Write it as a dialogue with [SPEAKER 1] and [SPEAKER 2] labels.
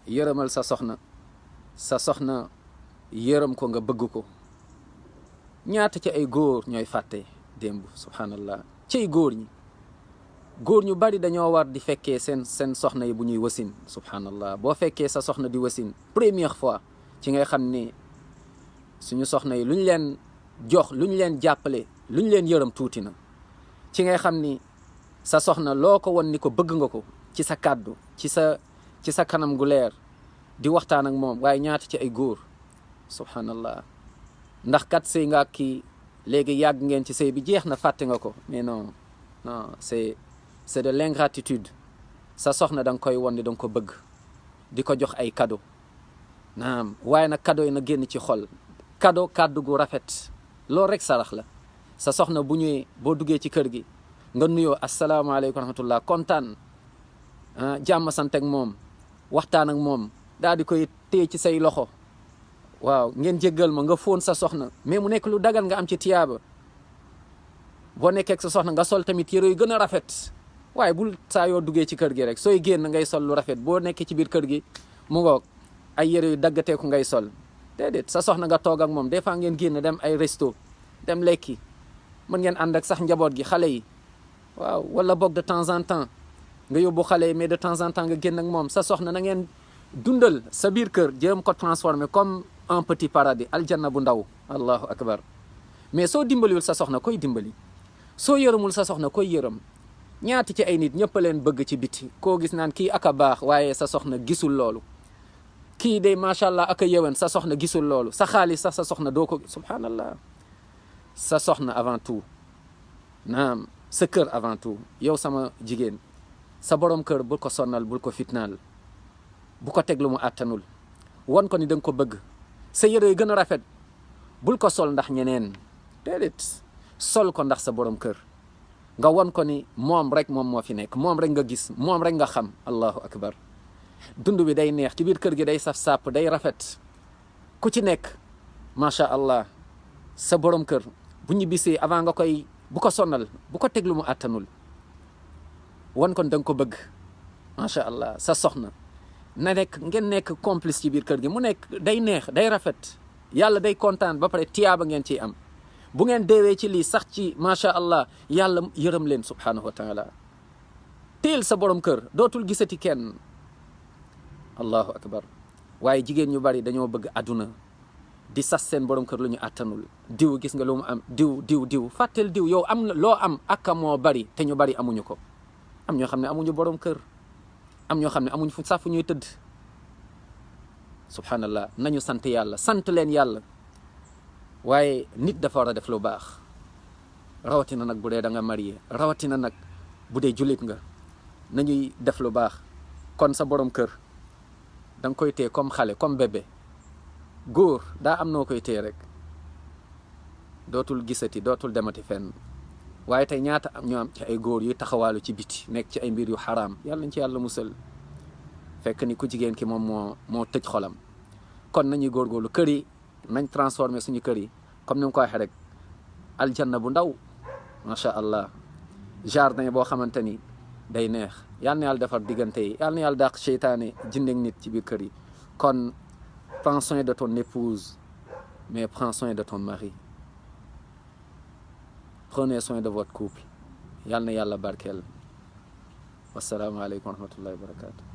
[SPEAKER 1] yërëmal sa soxna yërëm ko nga bëgg ko. ñaata ci ay góor ñooy fàtte démb subhanallah ciy góor ñu bari dañoo war di fekkee seen soxna yi bu ñuy wasin subhanallah. boo fekkee sa soxna di wasin première fois ci ngay xam ni suñu soxna yi lu ñu leen jox lu ñu leen jàppale lu ñu leen yërëm tuuti na. ci ngay xam ni sa soxna loo ko won ni ko bëgg nga ko ci sa kàddu ci sa kanam gu leer di waxtaan ak moom. waaye ñaata ci ay góor subhanallah ndax kat sëy nga kii léegi yàgg ngeen ci sëy bi jeex na fàtte nga ko. mais non c'est de l'ingratitude. sa soxna da nga koy won ni da nga ko bëgg di ko jox ay cadeau naam waaye nag cadeau yi na génn ci xol. cadeau kàddu gu rafet loolu rek sarax la. sa soxna bu ñëwee boo duggee ci kër gi nga nuyoo asalaamaaleykum rahmatullah kontaan jàmm sant ak moom waxtaan ak moom daal di koy téye ci say loxo. waaw ngeen jéggal ma nga fóon sa soxna mais mu nekk lu dagal nga am ci tiyaaba. boo nekkee ak sa soxna nga sol tamit yére yu gën a rafet. waaye bul saa yoo duggee ci kër gi rek sooy génn ngay sol lu rafet. boo nekkee ci biir kër gi mu ngoog ay yére yu daggateeku ngay sol. déedéet sa soxna nga toog ak moom des fois ngeen génn dem ay resto dem lekki mën ngeen ànd ak sax njaboot gi xale yi. waaw wala boog de temps en temps nga yóbbu xale yi mais de temps en temps nga génn ak moom. sa soxna na ngeen dundal sa biir kër jéem ko transformer comme un petit paradis aljanna bu ndaw. allahu akbar. mais soo dimbaliwul sa soxna koy dimbali. soo yërëmul sa soxna koy yërëm. ñaati ci ay nit ñëpp a leen bëgg ci biti koo gis naan kii ak a baax waaye sa soxna gisul loolu. kii de macha allah ak a yëwan sa soxna gisul loolu. sa xaalis sax sa soxna doo ko subhanallah. sa soxna avant tout naam sa kër avant tout. yow sama jigéen sa borom kër bul ko sonnal bul ko fitnaal bu ko teg lu mu àttanul. won ko ni da nga ko bëgg. sa yére yu gën a rafet bul ko sol ndax ñeneen déedéet sol ko ndax sa borom kër. nga won ko ni moom rek moom moo fi nekk moom rek nga gis moom rek nga xam. allahu akbar. dund bi day neex ci biir kër gi day saf sàpp day rafet ku ci nekk macha allah. sa borom kër bu ñu bisee avant nga koy bu ko sonnal bu ko teg lu mu àttanul. won ko ni da nga ko bëgg macha allah. sa soxna na nekk ngeen nekk complice ci biir kër gi mu nekk day neex day rafet yàlla day kontaan ba pare tiyaaba ngeen ciy am. bu ngeen deewee ci lii sax ci macha allah yàlla yërëm leen subhanahu wa taala. teel sa borom kër dootul gisati kenn. allahu akbar. waaye jigéen ñu bari dañoo bëgg àdduna di sas seen borom kër lu ñu àttanul. diw gis nga lu mu am diw fàtteel diw yow am na loo am aka moo bari te ñu bari amuñu ko. am ñoo xam ne amuñu borom kër. am ñoo xam ne amuñu sax fu ñuy tëdd. subhanallah nañu sant yàlla sant leen yàlla. waaye nit dafa war a def lu baax rawatina nag bu dee da nga marié rawatina nag bu dee jullit nga nañuy def lu baax. kon sa borom kër da nga koy téye comme xale comme bébé. góor daa am noo koy téye rek dootul gisati dootul demati fenn. waaye tey ñaata am ñoo am ci ay góor yuy taxawaalu ci biti nekk ci ay mbir yu xaraam yàlla nañ ci yàlla musal. fekk ni ku jigéen ki moom moo tëj xolam. kon nañuy góorgóorlu kër yi nañ transformé suñu kër yi comme ni nga ko waxee rek aljanna bu ndaw macha allah. jardin boo xamante ni day neex. yal na yàlla defar diggante yi yal na yàlla dàq seytaane jinne ak nit ci biir kër yi. kon prends soin de ton épouse mais prends soin de ton mari. prenez soin de votre couple. yal na yàlla barkeel. wassalaamu aleykum wa rahmatullahi wa barakatuh.